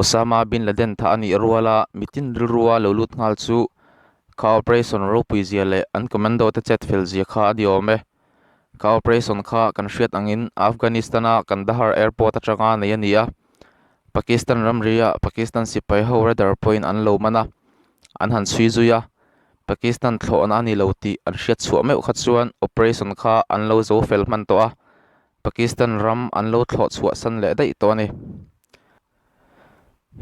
Osama bin Laden thah a nih ruala mitin rilrua lo lut nghal chu kha operation ropui zia leh an commando te chet fel zia kha a ni awm e. Kha operation kha kan hriat angin Afghanistan-a Kandahar airport atanga nei a ni a, Pakistan ramri-ah Pakistan sipai ho radar pawhin an lo man a, an han chhui zui a, Pakistan thlawhna a ni lo tih an hriat chhuah meuh kha chuan operation kha an lo zo fel hman tawh a, Pakistan ram an lo thlawh chhuah san leh daih tawh a ni.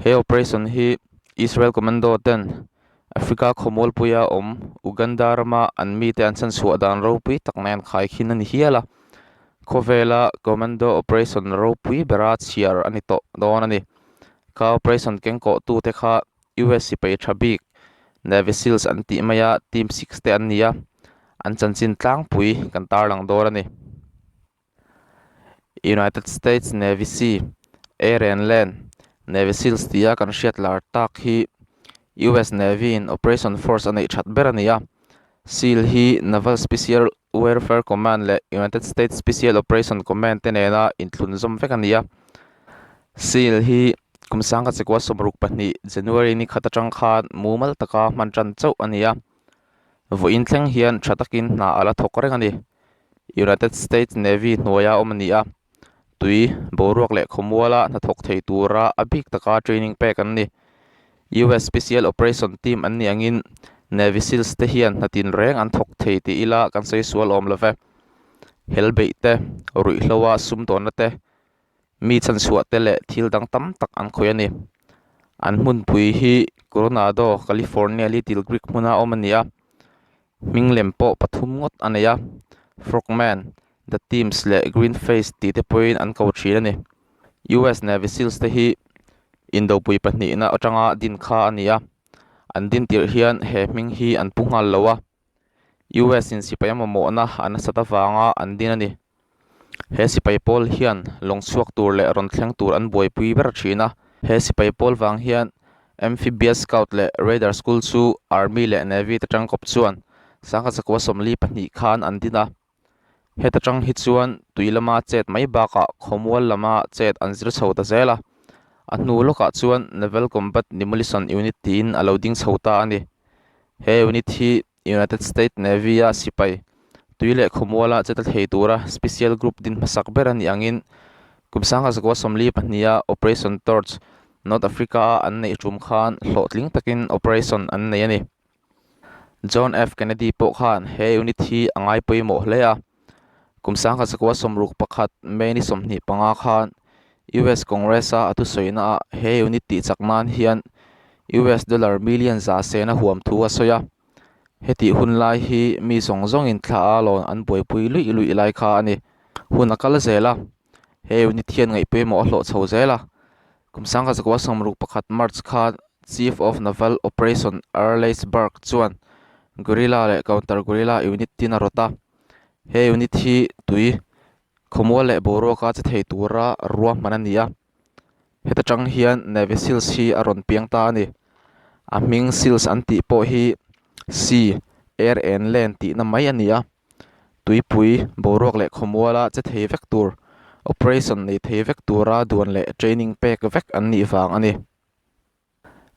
He operation hi Israel Commando ten Africa khawmualpuia awm Uganda rama an mite an chhanchhuah dan ropui tak nen khaikhin a ni hial a, khawvela Commando operation ropui bera chhiar a ni tawh dawn a ni. Kha operation kengkawhtute kha US sipai tha bik Navy Seals an tih maia Team 6 te an ni a, an chanchin tlangpui kan tarlang dawn a ni. United States Navy Sea, Air and Land, Navy Seals tia kan hriat lar tak hi US Navy in Operation Force a neih that ber a ni a. Seal hi Naval Special Warfare Command leh United States Special Operation Command te nena inthlun zawm vek a ni a. Seal hi kum sangkhat chekua 62 January ni khat atang khan mumal taka hman tan chauh a ni a. Vawiin thleng hian tha takin hna a la thawk reng a ni. United States Navy hnuaia awm a ni a, tui, boruak leh khawmuala hnathawk thei tura a bik taka training pek an ni. US Special Operation Team an nih angin Navy Seals te hian hna tinreng an thawk thei tih ila kan sawi sual awm lo ve. Hel beih te, ruihhloa sumdawnna te, mi chhanchhuah te leh thil dang tam tak an khawih a ni. An hmunpui hi Coronado, California Little Creek hmuna awm a ni a. Hming lem pawh pathum ngawt a nei a, Frogman, The Teams leh Green Face tih te pawhin an ko thin a ni. US Navy Seals te hi indopui pahnihna atanga din kha a ni a, an din tirh hian he hming hi an pu nghal lo a, US in sipai a mamawhna a nasat avanga an din a ni. He sipai pawl hian lawng chhuak tur leh rawn thleng tur an buaipui ber thin a, he sipai pawl vang hian Amphibious Scout leh Raider School chu Army leh Navy te tangkawp chuan sangha zakua 42 khan an din a. Heta tang hi chuan tui lama chet mai bakah khawmual lama chet an zir chho ta zel a, a hnu lawkah chuan Naval Combat Demolition Unit tiin a lo ding chho ta a ni. He unit hi United States Navy-a sipai tui leh khawmuala che ta thei tura special group din hmasak ber a nih angin kum sangha zakua 42-a Operation Torch, North Africa-a an neih tum khan hlawhtling takin operation an nei a ni. John F. Kennedy pawh khan he unit hi a ngai pawimawh hle a, kum sangha zakua 61 May ni 25 khan US Congress-a a thusawina ah he unit tih chak nan hian US dollar million za sena huam thu a sawi a. Hetih hun lai hi mi zawng zawngin thla a lawn an buaipui luih luih lai kha a ni. Hun a kal zel a, he unit hian ngaihpawimawh a hlawh chho zel a. Kum sangkhat zakua 61 March khan Chief of Naval Operation Arleigh Burke chuan Guerrilla leh Counter-Guerrilla unit tin a rawt a. He unit hi tui Khawmual leh boruaka che thei tura ruahman a ni a, heta tang hian Navy Seals hi a rawn piang ta a ni. A hming Seals an tih pawh hi Sea, Air and Land tihna mai a ni a, tuipui, boruak leh khawmuala che thei vek tur, operation nei thei vek tura duan leh training pek vek an nih vang a ni.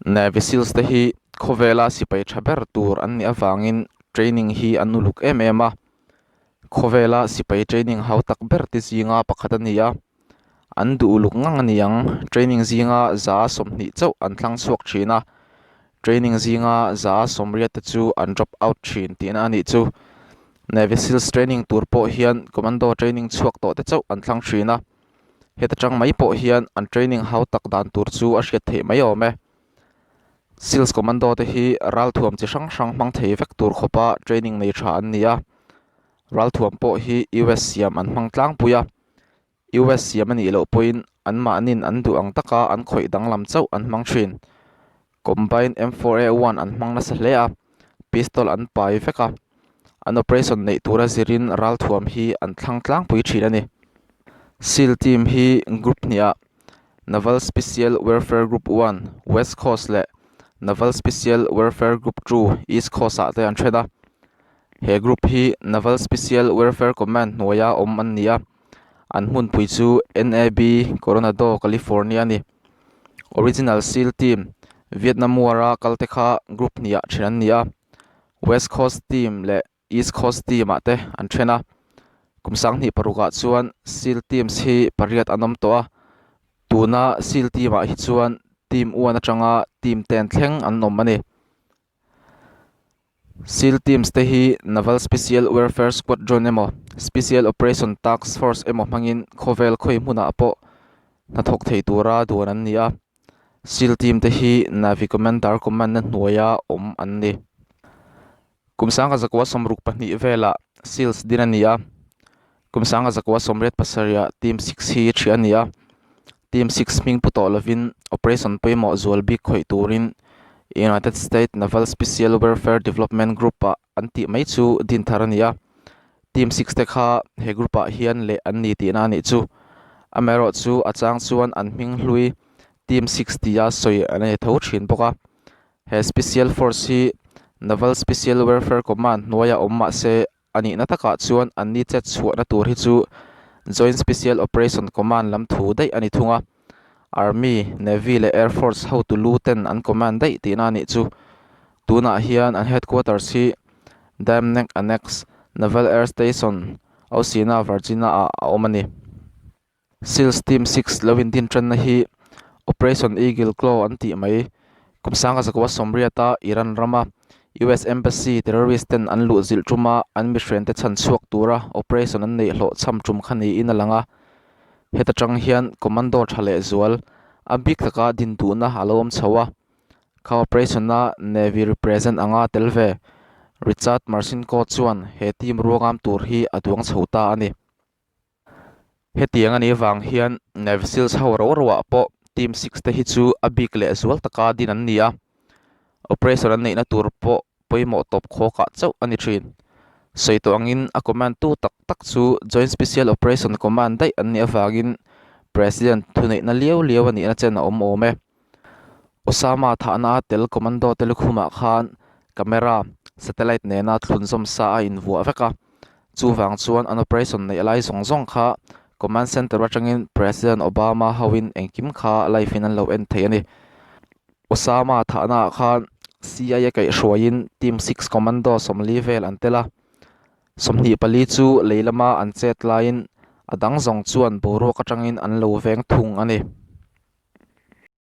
Navy Seals te hi khawvela sipai tha ber tur an nih avangin training hi an uluk em em a, khawvela sipai training hau tak ber te zinga pakhat a ni a, an duh uluk ngang a ni ang, training zinga 20 chauh an thlang chhuak thin a, training zinga 80 te chu an drop out thin tihna a nih chu. Navy Seals training tur pawh hian commando training chhuak tawh te chauh an thlang thin a. Heta tang mai pawh hian an training hau tak dan tur chu a hriat theih mai awm e. Seals Commando te hi ralthuam chi hrang hrang hmang thei vek tur khawpa training nei tha an ni a. Ralthuam pawh hi US siam an hmang tlangpui a. US siam a nih loh pawhin anmahnin an duh ang taka an khawih danglam chauh an hmang thin. Combine M4A1 an hmang nasa hle a, pistol an pai vek a, an operation neih tura zirin ralthuam hi an thlang tlangpui thin a ni. Seal team hi group hniah Naval Special Warfare Group 1, West Coast leh Naval Special Warfare Group 2, East Coast ah te an then a. He group hi Naval Special Warfare Command hnuaia awm an ni a, an hmunpui chu NAB Coronado, California a ni. Original SEAL Team, Vietnam War-a kalte kha group hnihah then an ni a, West Coast Team leh East Coast Team-ah te an then a. Kum 2006 ah chuan SEAL Teams hi pariat an awm tawh a, tuna SEAL Team-ah hi chuan Team one atanga Team ten thleng an awm a ni. SEAL Teams te hi Naval Special Warfare Squadron emaw Special Operation Task Force emaw hmangin khawvel khawi hmunah pawh hnathawk thei tura duan an ni a. SEAL Team te hi Navy Commander command na hnuaia awm an ni. Kum 1962 velah SEALs din a ni a. Kum 1987 Team Six hi ṭhiah a ni a. Team Six hming pu tawh lovin operation pawimawh zual bik khawih turin United States Naval Special Warfare Development Group-ah an tih mai chu din thar a ni a. Team Six te kha he group-ah hian leh an ni tihna a nih chu. Amaherawhchu a chang chuan an hming hlui Team Six tia sawi an nei tho thin bawk a. He Special Force hi Naval Special Warfare Command hnuaiah awm mah se A nihna takah chuan anni chet chhuahna tur hi chu Joint Special Operation Command lam thu daih a ni thung a, Army, Navy leh Air Force hotu lu ten an command daih tihna a nih chu. Tunah hian an headquarters hi Dam Neck Annex, Naval Air Station, Osina, Virginia-ah a awm a ni. Seals Team Six lo indin tanna hi Operation Eagle Claw an tih mai. Kum 1980-a Iran rama US Embassy terrorist ten an luh zilh tuma an mihriante chhan chhuak tura operation an neih hlawh chham tum kha niin a lang a. Heta tang hian commando tha leh zual a bik taka din duhna a lo awm chho a. Kha operation-a Navy represent anga tel ve Richard Marcinko chuan he team ruangam tur hi a duang chho ta a ni. Hetiang a nih vang hian Navy Seals ho ro ro ah pawh Team Six te hi chu a bik leh zual taka din an ni a, operation an neihna tur pawh pawimawh tawp khawkah chauh a ni thin. Sawi tawh angin a command tu tak tak chu Joint Special Operation Command daih an nih avangin President thuneihna liau liau a nihna chen a awm awm e. Osama thahna a tel commando te lukhumah khan camera, satellite nena thlunzawm sa a invuah vek a. Chuvang chuan an operation neih lai zawng zawng kha command center atangin President Obama hoin engkim kha live in an lo en thei a ni. Osama thahna ah khan CIA kaihhruaiin Team Six commando 40 vel an tel a. 24 chu lei lama an chet laiin a dang zawng chuan boruak atangin an lo veng thung a ni.